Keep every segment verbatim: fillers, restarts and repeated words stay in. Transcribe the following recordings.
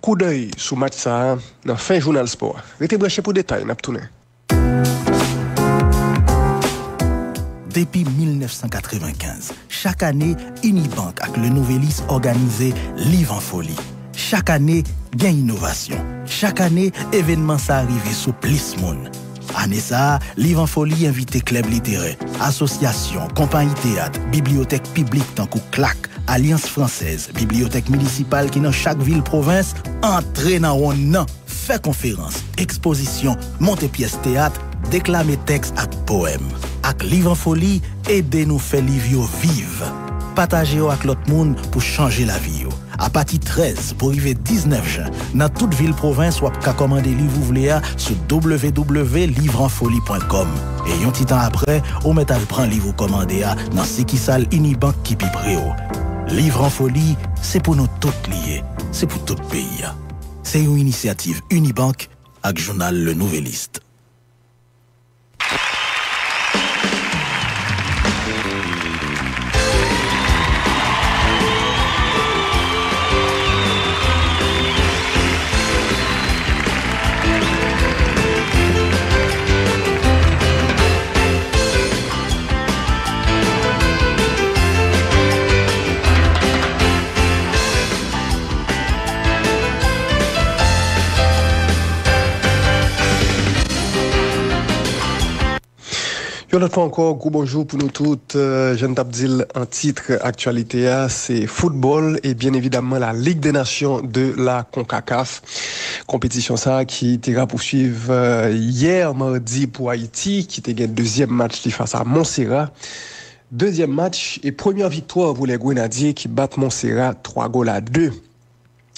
Koudèy sou match sa a nan fen jounal spò a. Rete branche pou detay, n ap tounen. Depi mil nèf san katrevenkenz, chak ane, Unibank ak Le Nouvelliste òganize Liv an Foli. Chak ane, gen inovasyon. Chak ane, evènman sa a rive sou plis moun. Ane sa a, Liv an Foli envite klèb literè, asosyasyon, konpayi teyat, bibliyotèk piblik tankou clac, Alyans Fransèz, bibliyotèk minisipal ki nan chak vil pwovens, antre nan wonn nan. Fè konferans, ekspozisyon, monte pyès teyat, deklame tèks ak powèm. Ak Liv an Foli, ede nou fè liv yo viv. Pataje yo ak lòt moun pou chanje lavi yo. Apati trèz pou rive diznèf jen, nan tout vil pwovens, w ap ka kòmande liv ou vle a sou w w w livranfoli pwen kòm. E yon ti tan apre, ou mèt al pran liv ou kòmande a nan sikisal Unibank ki pi pre w. Liv an Foli, se pou nou tout li ye. Se pou tout peyi a. Se yon inisyativ Unibank ak jounal Le Nouvelliste. Yon lòt fwa ankò, gwo bonjou pou nou tout. Euh, jan n t ap di l an tit aktyalite a, se foutbòl e byen evidamman la Ligue des Nations de la CONCACAF. Konpetisyon sa a ki te rapousuiv, euh, yè madi pou Ayiti, ki te gen dezyèm match li fas a Montserrat. Dezyèm match e premyè viktwa pou les Grenadiers ki bat Montserrat twa gòl a de.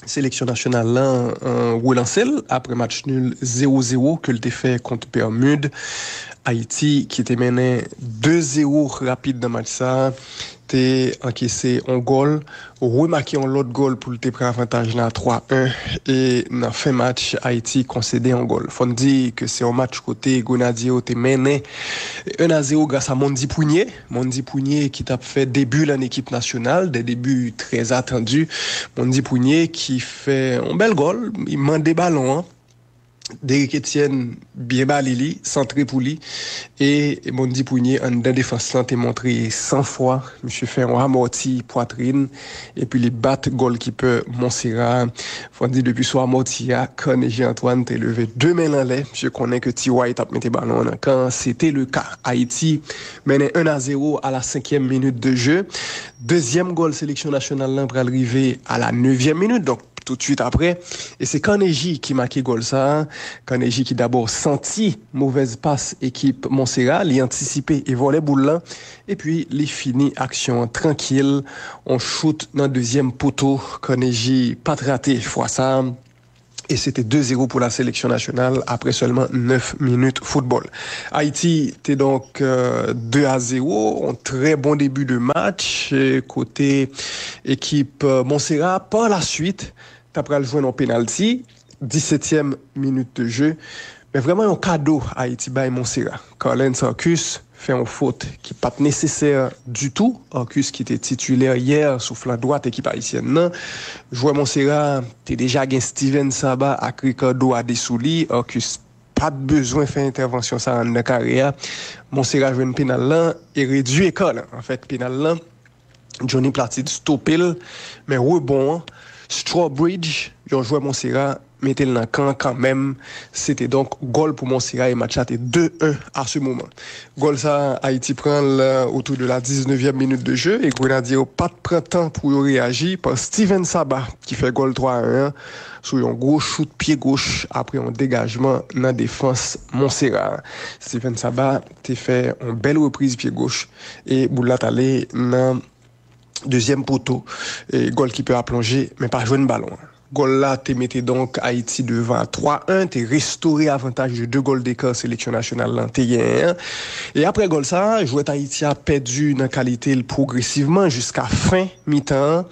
Seleksyon nasyonal lan, euh, relanse l apre match nil zewo zewo ke l te fè kont Bermud. Ayiti, ki te mennen de zewo rapid nan match sa a, te ankese yon gòl, remake yon lòt gòl pou l te pran avantaj lan a twa en, e nan fen match, Ayiti konsede yon gòl. Fò n di ke se yon match kote Grenadye yo te mennen en a zewo gras a Mondy Prunier. Mondy Prunier ki t ap fè debi l an ekip nasyonal, des débuts très attendus. Mondy Prunier ki fè yon bèl gòl, li mande balon an. Derrick Etienne byen ba li li, santre pou li. E Mondy Prunier anndan defans lan te montre san fwa. Misye fè yon amòti pwatrin. Epi li bat gòlkipè Montserrat. Fò n di depi sou amòti a, Carnegie Antoine te leve de men l anlè. Misye konnen ke T Y t ap mete balon an nan kan an. Se te le ka. Ayiti mennen en a zewo a la senkyèm minit de jeu. Dezyèm gòl seleksyon nasyonal lan pral rive a la nevyèm minit. Donk, toutswit apre. E se Carnegie ki make gòl sa a. Carnegie ki dabò santi movèz pas ekip Montserrat. Li antisipe e vòlè boul lan. Epi li fini aksyon an trankil. On chout nan dezyèm poto. Carnegie pa t rate fwa sa a. E se te de zewo pou la seleksyon nasyonal apre sèlman nèf minit foutbòl. Ayiti te donk, euh, de a zewo, on trè bon debi de match, euh, kote ekip, euh, Montserrat, pa la swit, ta pral jwenn yon penalti, disetyèm minit de jeu. Men vrèman yon kado Ayiti bay Montserrat. Carlens Arcus fè yon fot ki pa t nesesè ditou. Arcus ki te titilè yè sou flan dwat ekip ayisyèn nan. Jwè Montserrat te deja gen Steven Saba ak Ricardo Adé sou li. Arcus pa t bezwen fè entèvansyon sa a anndan kare a. Montserrat jwenn penal lan e redui eka lan. Anfèt, penal lan, Johnny Platide stope l, men rebon an, Strawbridge, yon jwè Montserrat, mete l nan kan kanmenm. Se te donk gòl pou Montserrat e match la te de en à ce moment. Gòl sa a, Ayiti pran l, euh, autour de la dix-neuvième minute de jeu e Grenadye yo pa t pran tan pou yo reyaji pa Steven Saba ki fè gòl twa en an sou yon gwo chout pye goch apre yon degajman nan defans Montserrat. Steven Saba te fè yon bèl repriz pye goch e boul la t ale nan dezyèm poto. E gòlkipè a plonje, men pa jwenn balon an. Gòl la te mete donk Ayiti devan a twa en, te restore avantaj de de gòl deka seleksyon nasyonal lan te genyen an. E apre gòl sa a, jwèt Ayiti a pèdi nan kalite l pwogresivman jiska fen mitan an.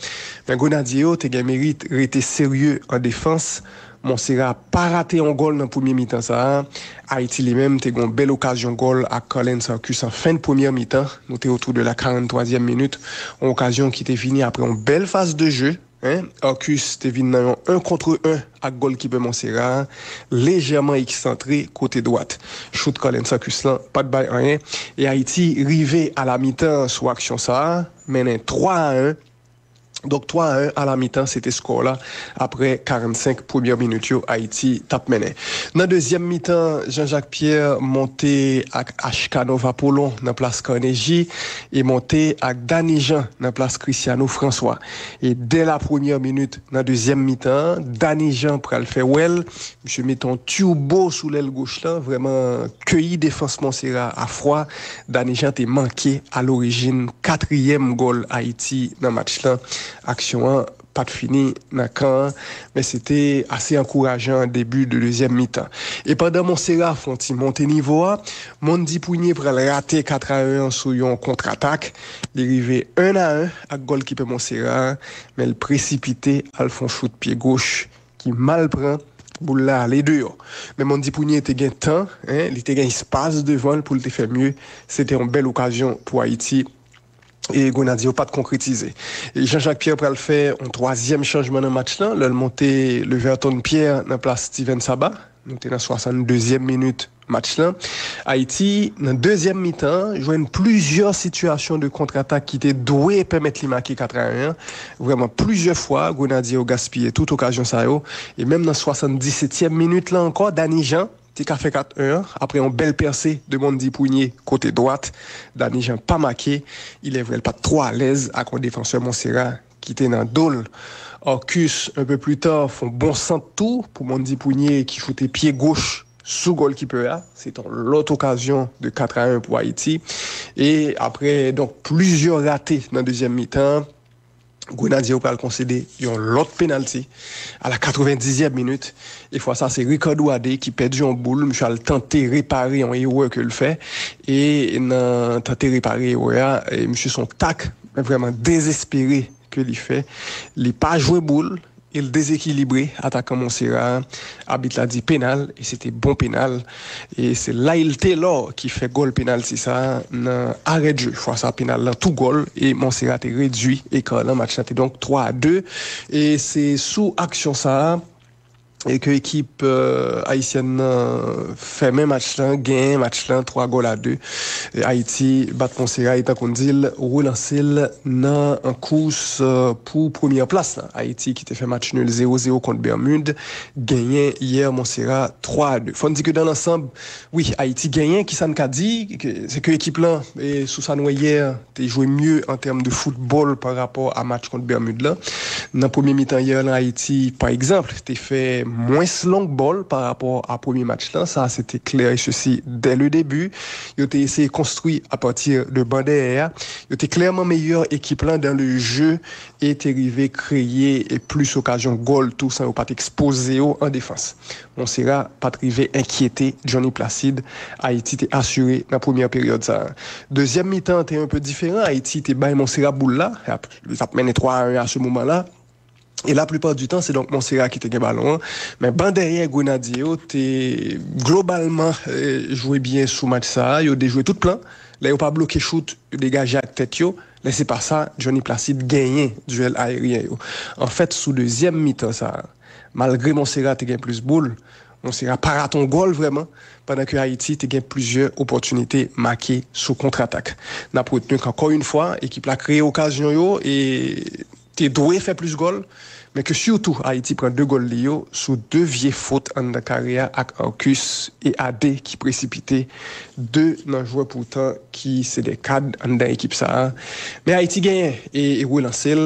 Men Grenadye yo te gen merit rete serye an defans. Montserrat pa rate yon gòl nan premye mitan sa a. Ayiti li menm te gen yon bèl okazyon gòl ak Carlens Arcus an fen de premyè mitan. Nou te autour de la karant twazyèm minit. Yon okazyon ki te vini apre yon bèl faz de jeu Hein? Arcus te vin nan yon un contre un ak golkipè Montserrat, lejèman eksantre kote dwat. Chout Carlens Arcus lan pa t bay anyen, e Ayiti rive a la mitan sou aksyon sa a, mennen twa a en. Donk, twa a en a la mitan, se te skò la. Apre karannsenk premyè minit yo, Ayiti t ap mennen. Nan dezyèm mitan, Jean-Jacques Pierre monte ak Ashkanov Apollon nan plas Carnegie e monte ak Dany Jean nan plas Cristiano François. E dè la premyè minit nan dezyèm mitan an, Dany Jean pral fè wè l. Misye mete yon turbo sou lèl goch lan, vrèman keyi defans Montserrat a fwa. Dany Jean te manke alorijin katriyèm gòl Ayiti nan match lan. Aksyon an pa t fini nan kan an, men se te ase ankourajan an debi de dezyèm mitan. E pandan Montserrat fè yon ti monte nivo a, Mondy Prunier pral rate kat a en an sou yon kontratak. Li rive en a en ak gòlkipè Montserrat an, men l presipite al fè yon chout pye goch ki mal pran, boul la ale deyò. Men Mondy Prunier te gen tan, en, li te gen espas devan l pou l te fè mye. Se te yon bèl okazyon pou Ayiti. E Grenadye yo pa t konkretize. E Jean-Jacques Pierre pral fè yon twazyèm chanjman nan match lan, lè l monte Leverton Pierre nan plas Steven Saba. Nou te nan swasanndezyèm minit match lan. Ayiti, nan dezyèm mitan an, jwenn plizyè sitiyasyon de kontratak ki te dwe pèmèt li make kat a en an. Vrèman, plizyè fwa, Grenadye yo gaspiye tout okazyon sa yo. E menm nan swasanndisetyèm minit la ankò, Dany Jean te ka fè kat a en an, apre yon bèl pèse de Mondy Prunier kote dwat. Dany Jean pa make, ilèvrè l pa t twò alèz ak yon defansè Montserrat ki te nan do l. Arcus, un peu plus tard, fè yon bon sant tou pou Mondy Prunier ki choute pye goch sou gòlkipè a. Se te yon lòt okazyon de kat a en pou Ayiti. E apre, donk, plizyè rate nan dezyèm mitan an, Grenadye yo pral konsede yon lòt penalti a la katrevendizyèm minit. E fwa sa, se Ricardo Adé ki pèdi yon boul. Misye al tante repare yon erè ke l fè. E nan tante repare erè a, e misye se yon tak vrèman dezespere ke li fè. Li pa jwe boul, e l dezekilibre atakan Montserrat an. Abit la di penal, e se te bon penal. E se Lyle Taylor ki fè gòl penalti sa a nan arè de jeu. Fwa sa, penal lan tou gòl, e Montserrat te redui eka lan. Match la te donk twa a de. E se sou aksyon sa a, e ke ekip, euh, ayisyèn nan fèmen match lan, genyen match lan twa gòl a de. E Ayiti bat Montserrat, e tankou n di l, relanse l nan kous, euh, pou premyè plas la. Ayiti ki te fè match nil zewo zewo kont Bermud, genyen yè Montserrat twa a de. Fò n di ke dan lansanb, wi, Ayiti genyen, ki sa n ka di, ke, se ke ekip lan, e sou sa n wè yè, te jwe mye an tèm de foutbòl pa rapò a match kont Bermud lan. Nan premye mitan yè lan, Ayiti, pa egzanp, te fè mwens long bòl pa rapò a premye match lan. Sa, se te klè e sesi dè le debi. Yo te eseye konstwi apati de ban dèyè a. Yo te klèman meyè ekip lan dan le jeu e te rive kreye e plis okazyon gòl tou san yo pa t ekspoze yo an defans. Montserrat pa t rive enkyete Johnny Placide. Ayiti te asire nan premyè peryòd sa a. Dezyèm mitan an te yon pe diferan. Ayiti te bay Montserrat boul la. Li t ap mennen twa a en a se moman la. E laplipa di tan, se donk Montserrat ki te gen balon an. Men ban dèyè Grenadye yo te globalman, eh, jwe byen sou match sa a. Yo dejwe tout plan. Lè yo pa bloke chout, yo degaje ak tèt yo. Lè se pa sa, Johnny Placide genyen dyèl ayeryen yo. Anfèt, sou dezyèm mitan sa a, malgre Montserrat te gen plis boul, Montserrat pa rate yon gòl vrèman, pandan ke Ayiti te gen plizyè opòtinite make sou kontratak. N ap retni ke, ankò yon fwa, ekip la kreye okazyon yo e te dwe fè plis gòl, men ke sitou Ayiti pran de gòl li yo sou de vye fot anndan kare a ak Arcus e Adé ki presipite de nan jwè poutan ki se de kad anndan ekip sa a. Men Ayiti genyen e, e relanse l.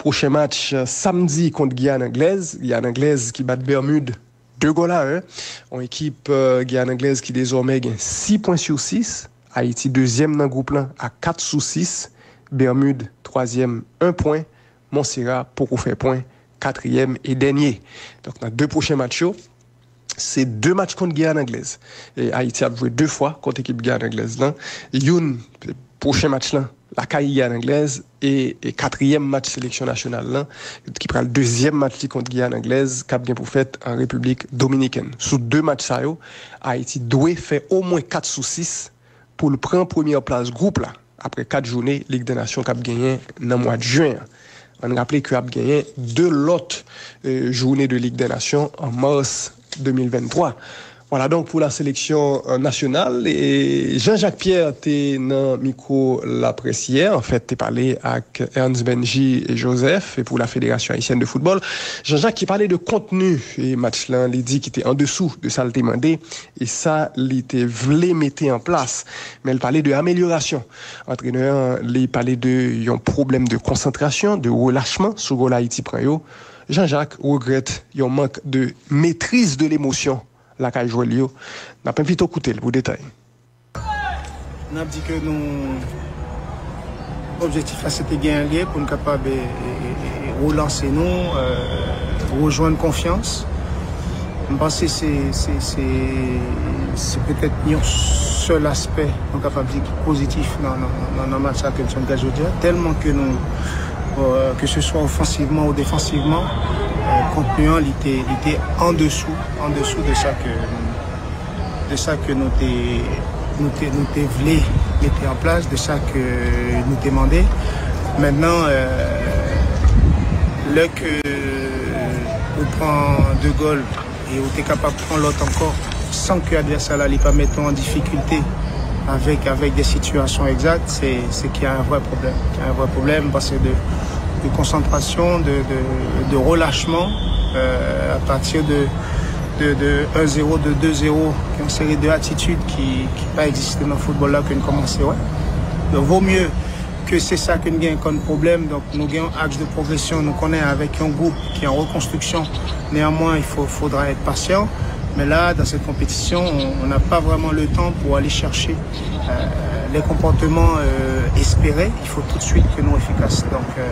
Pwochen match, eh, samdi kont Giyàn Anglèz. Giyàn Anglèz ki bat Bermud de gòl a en. Yon ekip, eh, Giyàn Anglèz ki dezòmè gen sis pwen sou sis. Ayiti dezyèm nan gwoup lan ak kat sou sis. Bermud twazyèm, en pwen. Montserrat poko fè pwen, katriyèm e dènye. Donk, nan de pwochen match yo, se de match kont Giyàn Anglèz. E Ayiti ap jwe de fwa kont ekip Giyàn Anglèz lan. Youn, pwochen match lan, lakay Giyàn Anglèz, e, e katriyèm match seleksyon nasyonal lan, ki pral dezyèm match li kont Giyàn Anglèz, k ap gen pou fèt an Repiblik Dominikèn. Sou de match sa yo, Ayiti dwe fè omwen kat sou sis pou l pran premyè plas gwoup la, apre kat jounen Lig dè Nasyon k ap genyen nan mwa jen an. Ann raple ke ap genyen de lòt, euh, jounen de Ligue des Nations an mas de mil venntwa. Vwala donk pou la seleksyon, euh, nasyonal. E Jean-Jacques Pierre te nan mikwo laprès yè, anfèt, te pale ak Ernst Benji Joseph e pou la Fédération Haïtienne de Football. Jean-Jacques ki pale de kontni e match lan, li di ki te an desou de sa l te mande e sa li te vle mete an plas. Men l pale de amelyorasyon. Antrenè an, li pale de yon pwoblèm de konsantrasyon, de relachman sou gòl Ayiti pran yo. Jean-Jacques regrèt yon mank de metriz de lemosyon lakay jwè l yo. N ap envite w koute l pou detay. N ap di ke nou, objektif la se te gen lye pou n kapab, e, e, e, e, relanse nou, e, rejwenn konfyans. M panse se, se, se, se petèt yon sèl aspè nou kapab di ki pozitif nan, nan, nan, nan match sa ke n jwenn jodi a. Tèlman ke nou, euh, ke se swa ofansivman ou defansivman, euh, kontni an, li te, li te an desou, an desou de sa ke, de sa ke nou te, nou te, nou te vle mete an plas, de sa ke nou te mande. Mentnan, euh, lè ke ou pran de gòl e ou te kapab pran lòt ankò san ke advèsè la li pa mete w an difikilte avèk, avèk de sitiyasyon egzak, se, se ki a un vrai problème. Ki a un vrai problème, paske de, de konsantrasyon, de, de, de relachman, euh, à partir de, de, de un zéro, de deux zéro, ki yon seri de atitid ki, ki pa egziste nan foutbòl la ke n kòmanse wè. Donk, vo mye ke se sa ke n gen kòm pwoblèm. Donk, nou gen yon aks de pwogresyon, nou konnen avèk yon gwoup ki an rekonstriksyon. Néanmoins, il faut, faudra être patient. Mais là, dans cette compétition, on on n'a pas vraiment le temps pour aller chercher, euh, les comportements, euh, espérés. Il faut tout de suite que nous efficaces. Donc, euh,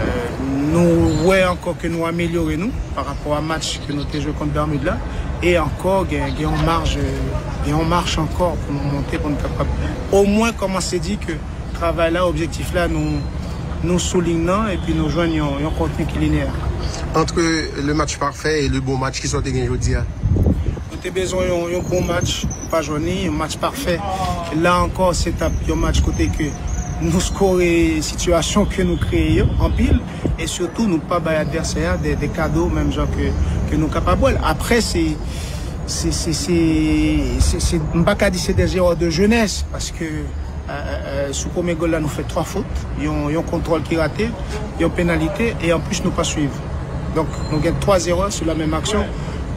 euh, nou wè ankò ke nou amelyore nou pa rapò a match ke nou te jwe kont Bermud la. E ankò, gen, gen yon maj, gen yon mach ankò pou nou monte, pou nou kapab omwen kòmanse di ke travay la, objektif la, nou, nou sou liy nan, epi nou jwenn yon, yon kontni ki lineè. Entre le match parfait et le bon match, kisa w te gen jodi a? Nou te bezwen yon, yon bon match, nou pa jwenn li, yon match pafè. La ankò, se t ap yon match kote ke nou skore sitiyasyon ke nou kreye yo, anpil, e sitou nou pa bay advèsè a de, de kado, menm jan ke, ke nou kapab wè l. Apre, se, se, se, se, se, se, m pa ka di se des erreurs de jeunesse, paske, euh, euh, euh, sou premye gòl la, nou fè twa fot, yon, yon kontwòl ki rate, yon penalite, e anplis nou pa swiv. Donk, nou gen twa erè sou la menm aksyon.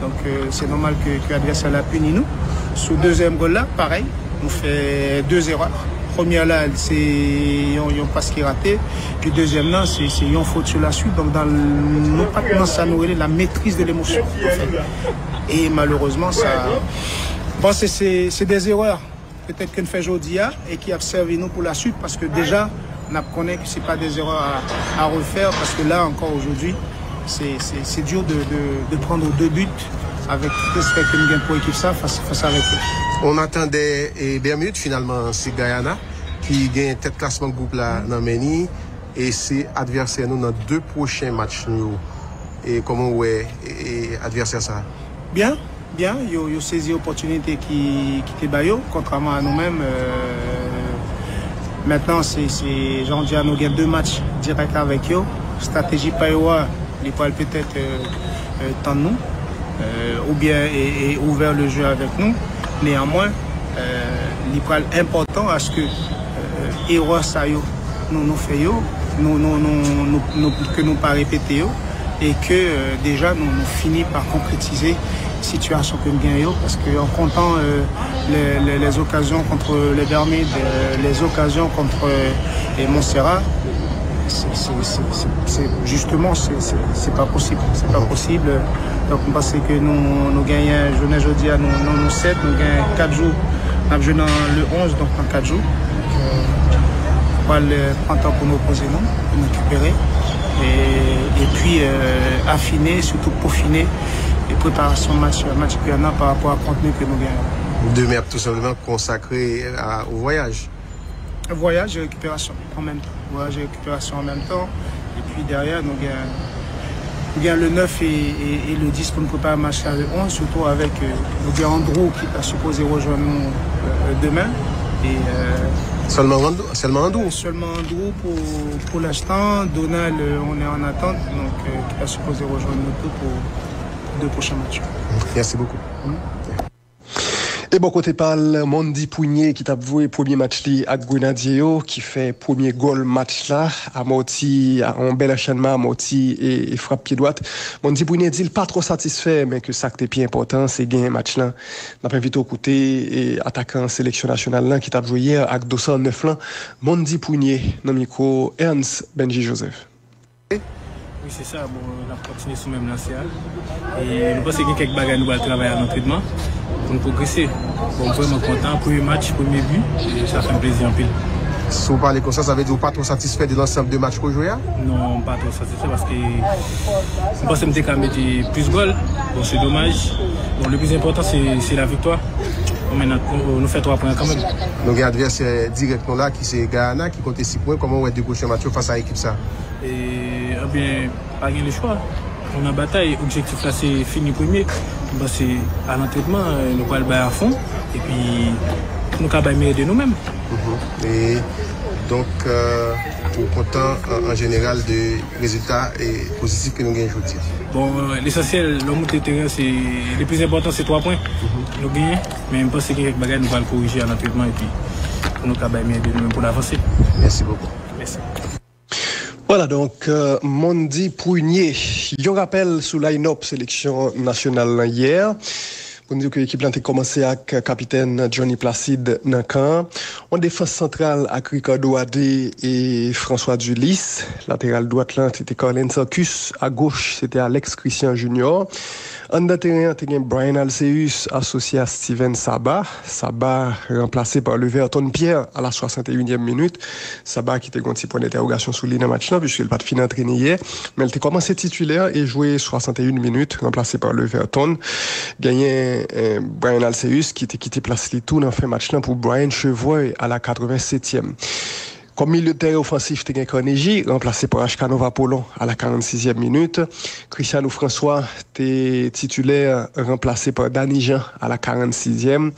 Donk, euh, se nòmal ke, ke advèsè la pini nou. Sou dezyèm gòl la, parèy, nou fè de erè. Premyè la, se yon, yon pas ki rate. Epi dezyèm nan, se, se yon fot sou la swit. Donk, dan, nou pa t nan sa nou rele la maîtrise de l'émotion, anfèt. E malerezman, sa, bon, se, se, se de erè. Petèt ke n fè jodi a e ki ap sèvi nou pou la swit, paske deja, n ap konnen ke se pa des erreurs à, à refaire, paske la ankò, aujourd'hui, c'est, c'est, c'est dur de, de, de prendre deux buts avec tout respect ke nou gen pou ekip sa, fas, fas avèk yo. On attendait, e, Bermude, finalman, se Guyana ki gen tèt klasman gwoup la nan men li, e se advèsè nou nan de pwochen match nou yo. E kòman w wè, e, e, advèsè sa? Byen, byen, yo, yo sezi opòtinite ki, ki te ba yo, kontrèman a nou menm, euh, mentnan, se, se, jan w di a, nou gen de match dirèk avèk yo. Estrateji pa yo a, li pral petèt, euh, euh, tann nou, euh, oubyen e, e ouvè le jeu avèk nou. Néanmoins, euh, li pral enpòtan aske, euh, erè sa yo, nou, nou fè yo, nou, nou, nou, nou, nou, ke nou pa repete yo, e ke, euh, deja nou, nou fini pa konkretize sitiyasyon ke n gen yo, paske an kontan, euh, les, les, les occasions contre les Bermudes, euh, les occasions contre, euh, et Montserrat, se, se, se, se, se, jisteman, se, se, se pa posib. Se pa posib. Donk, m panse ke nou, nou genyen, jounen jodi a, nou, nou, nou sèt, nou gen kat jou. N ap jwe nan le onze, donk nan kat jou. Donk, euh, pral, euh, pran tan pou nou repoze nou, pou nou rekipere. E, epi, euh, afine, sitou pofine, e preparasyon match, match Guyana pa rapò a kontni ke nou genyen. Demen ap tou senpleman konsakre a, o vwayaj. Vwayaj e rekiperasyon an menm tan. Vwayaj e rekiperasyon an menm tan. Epi dèyè, nou gen, nou gen le neuf e, e, e le dix pou n prepare match la le onze, sitou avèk, euh, nou gen Andrew ki ta sipoze rejwenn nou, euh, demen. E, euh, Seulement Andrew, seulement Andrew. Seulement Andrew pour, pour l'instant. Donald, euh, on est en attente, donc euh, qui va supposer rejoindre nous tous pour deux prochains matchs. Merci beaucoup. E bò kote pa l, Mondy Prunier ki t ap voye premye match li ak Grenadye yo, ki fè premye gòl match la, amòti, yon bèl anchenman amòti e, e frap pye dwat. Mondy Prunier di l pa twò satisfè, men ke sa k te pi enpòtan, se genyen match lan. N ap envite w koute e, atakan seleksyon nasyonal lan ki t ap jwe yè ak dosè nèf lan, Mondy Prunier, nan mikwo Ernst Benji Joseph. Wi, se sa. Bon, n ap kontinye sou menm lansè a. E nou panse gen kèk bagay nou pral travay a lantrenman pou nou pwogrese. Bon, m vrèman kontan. Premye match, premye bi, e sa fè m plezi anpil. Si w pale konsa, sa vle di w pa twò satisfè de lansanm de match ke w jwe a? Non, m pa twò satisfè paske m panse m te ka mete plis gòl. Bon, se domaj. Bon, le plis enpòtan, se, se laviktwa. Bon, men nou, nou fè twa pwen kanmenm. Nou gen advèsè dirèk nou la ki se Guyana ki konte sis pwen. Kòman w wè de pwochen match yo fas a ekip sa? E, ebyen, pa gen lechwa. Nou nan batay. Objektif la se fini premye. M panse a lantrenman, nou pral bay a fon. Epi, pou nou ka bay meyè de nou menm. E, donk, euh, ou kontan an, an jeneral de rezilta e pozitif ke nou genyen jodi a? Bon, lesansyèl, lè w moute teren, se, le plis enpòtan, se twa pwen nou genyen. Men m panse gen kèk bagay nou pral korije a lantrenman epi pou nou ka bay meyè de nou menm pou n avanse. Mèsi bokou. Mèsi. Vwala donk, euh, Mondy Prunier. Yon rapèl sou line-up seleksyon nasyonal lan yè. Pou n di w ke ekip lan te kòmanse ak kapitèn Johnny Placide nan kan an. Yon defans santral ak Ricardo Adé e François Dulis. Lateral dwat lan, se te Carlens Arcus. Agoch, se te Alex Christian Junior. Anndan teren an, te gen Bryan Alcéus asosye a Steven Saba. Saba ranplase pa Leverton Pierre a la swasanteyinyèm minit. Saba ki te gen yon ti pwen dentèwogasyon sou li nan match lan, piske l pa t fin antrene yè. Men l te kòmanse titilè e jwe swasanteyen minit, ranplase pa Leverton. Genyen, eh, Bryan Alcéus ki te kite plas li tou nan fen match lan pou Brian Chevreuil a la katrevensetyèm. Kòm milye de teren ofansif, te gen Carnegie, ranplase pa Ashkanov Apollon a la karannsizyèm minit. Cristiano François te titilè, ranplase pa Dany Jean a la karannsizyèm.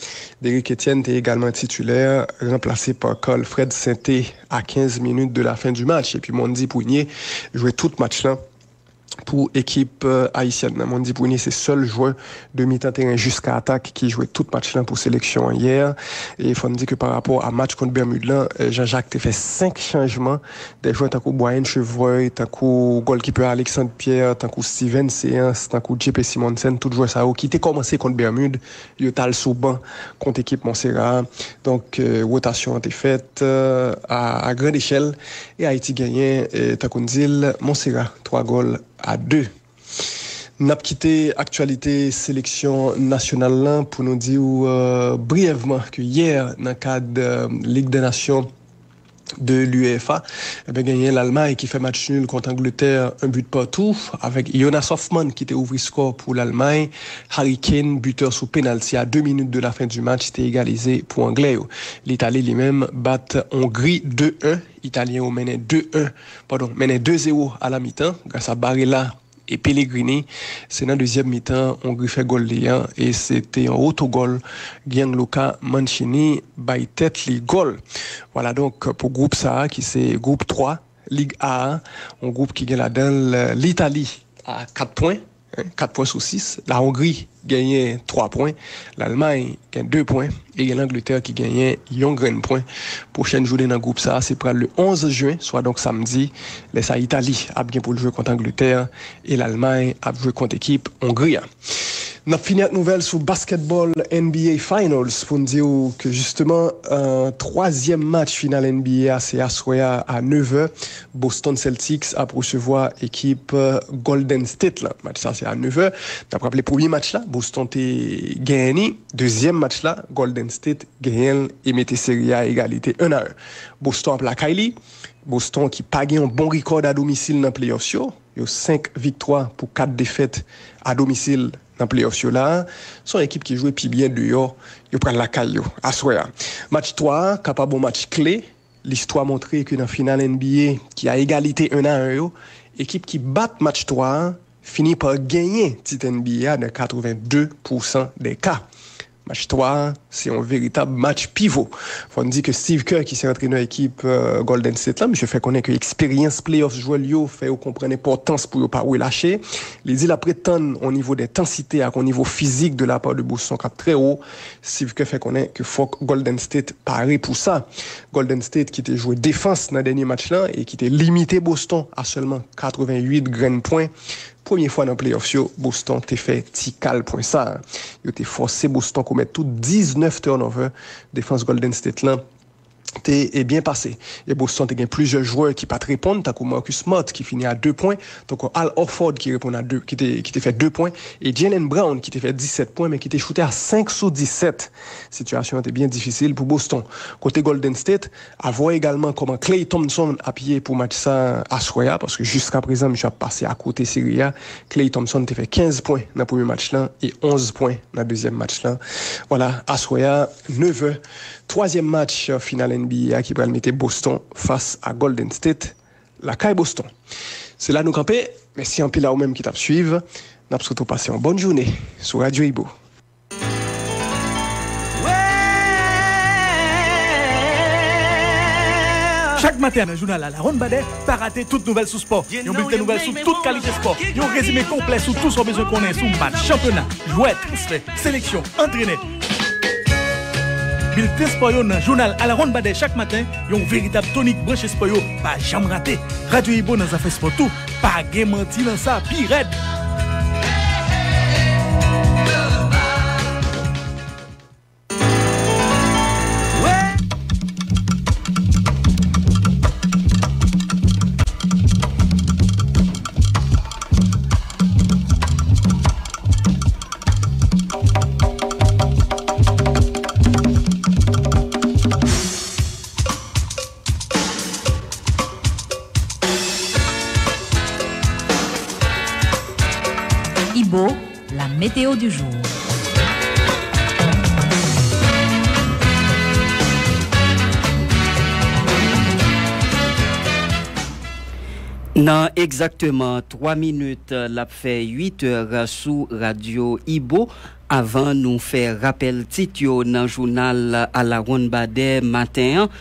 Derrick Etienne te egalman titilè, ranplase pa Carl Fred Sainté a kenz minit de la fen di match. Epi Mondy Prunier jwe tout match lan pou ekip, euh, ayisyèn nan. Mondy Prunier se sèl jwè de mitan teren jiska atak ki jwe tout match lan pou seleksyon an yè. E fò n di ke pa rapò a match kont Bèmid lan, euh, Jean-Jacques te fè senk chanjman. De jwè tankou Bryan Chevreuil, tankou gòlkipè Alexandre Pierre, tankou Steven Séance, tankou J P Simonsen, tout jwè sa yo ki te kòmanse kont Bèmid, yo t al sou ban kont ekip Montserrat a. Donk, euh, wotasyon an te fèt, euh, a, a grand echèl. E Ayiti genyen, eh, tankou n di l, Montserrat, twa gòl a de. N ap kite aktyalite seleksyon nasyonal lan pou nou di w, euh, briyèvman ke yè, nan kad, euh, Lig dè Nasyon de l'UEFA, ebyen, genyen Lalmay ki fè match nul kont Angletè, un but partout, avèk Jonas Hoffmann ki te ouvri skò pou Lalmay. Harry Kane, bitè sou penalti a de minit de la fen di match, te egalize pou Anglè yo. Litali, li menm, bat Ongri de en. Italyen yo mennen de en, padon, mennen de zewo a la mitan, gras a Barella e Pellegrini. Se nan dezyèm mitan, Ongri fè gòl li an, e se te yon otogòl Gianluca Mancini bay tèt li gòl. Vwala donk, pou gwoup sa a, ki se gwoup twa, Lig A a, yon gwoup ki gen ladan l, Litali a kat pwen, en, kat pwen sou sis. La Hongrie genyen twa pwen. Lalmay gen de pwen. E gen Langletè ki genyen yon grenn pwen. Pwochèn jounen nan gwoup sa a, se pral le onz jen, swa donk samdi. Lè sa a, Itali ap gen pou l jwe kont Angletè e Lalmay ap jwe kont ekip Hongri a. N ap fini ak nouvèl sou basketball N B A Finals pou n di w ke jisteman, euh, twazyèm match final N B A a se aswè a a nevè. Boston Celtics ap resevwa ekip, euh, Golden State lan. Match sa se a nevè. N ap raple premye match la, Boston te genyen ni. Dezyèm match la, Golden State genyen l e mete seri a egalite en a en. Boston ap lakay li. Boston ki pa gen yon bon rekò a domisil nan playoffs yo. Yo senk viktwa pou kat defèt a domisil nan playoffs yo la. Se yon ekip ki jwe pi byen deyò. Yo pral lakay yo aswè a. Match twa a kapab yon match kle. Listwa montre ke nan final N B A ki a egalite en a en yo, ekip ki bat match twa a fini pa genyen tit N B A a nan katreven de pousan dè ka. Match twa a, se yon veritab match pivo. Fò n di ke Steve Kerr, ki se antrenè ekip, euh, Golden State la, misye fè konnen ke eksperyans playoff jwè l yo fè yo konprann enpòtans pou yo pa relache. Li di l ap ret tann yon nivo dentansite ak yon nivo fizik de la part de Boston k ap trè wo. Steve Kerr fè konnen ke fòk Golden State pare pou sa. Golden State ki te jwe defans nan dènye match lan e ki te limite Boston a sèlman katreventuit grenn pwen. Premye fwa nan playoffs yo, Boston te fè ti kal pwen sa a. Yo te fòse Boston komèt tout diznèf turnover. Defans Golden State lan te, e, byen pase. E Boston te gen plizyè jwè ki pa t reponn, tankou Marcus Smart ki fini a de pwen, tankou Al Horford ki reponn a de, ki te, ki te fè de pwen, e Jaylen Brown ki te fè disèt pwen, men ki te choute a senk sou disèt. Sitiyasyon an te byen difisil pou Boston. Kote Golden State, a vwè egalman kòman Klay Thompson ap ye pou match sa aswè a, paske jiska prezan, misye ap pase akote seri a. Klay Thompson te fè kenz pwen nan premye match lan e onz pwen nan dezyèm match lan. Vwala, aswè a, nevè, twazyèm match final N B A a ki pral mete Boston fas a Golden State lakay Boston. Se la nou kanpe. Mèsi anpil a ou menm ki t ap swiv. N ap swete w pase yon bòn jounen sou Radyo Ibo. Chak maten nan jounal Alawonnbadè, pa rate tout nouvèl sou spò. Yon bilten nouvèl sou tout kalite spò. Yon rezime konplè sou tou sa w bezwen konnen sou match, chanpyona, jwè, transfè, seleksyon, antrenè. Bilten spò yo nan jounal Alawonnbadè chak maten, yon veritab tonik branche spò yo pa janm rate. Radyo Ibo nan zafè spò tou, pa gen manti nan sa, pi rèd. Ibo, la météo du jour. Nan egzakteman twa minit, l ap fè uit è sou Radyo Ibo. Avan nou fè rapèl tit yo nan jounal Alawonnbadè maten an,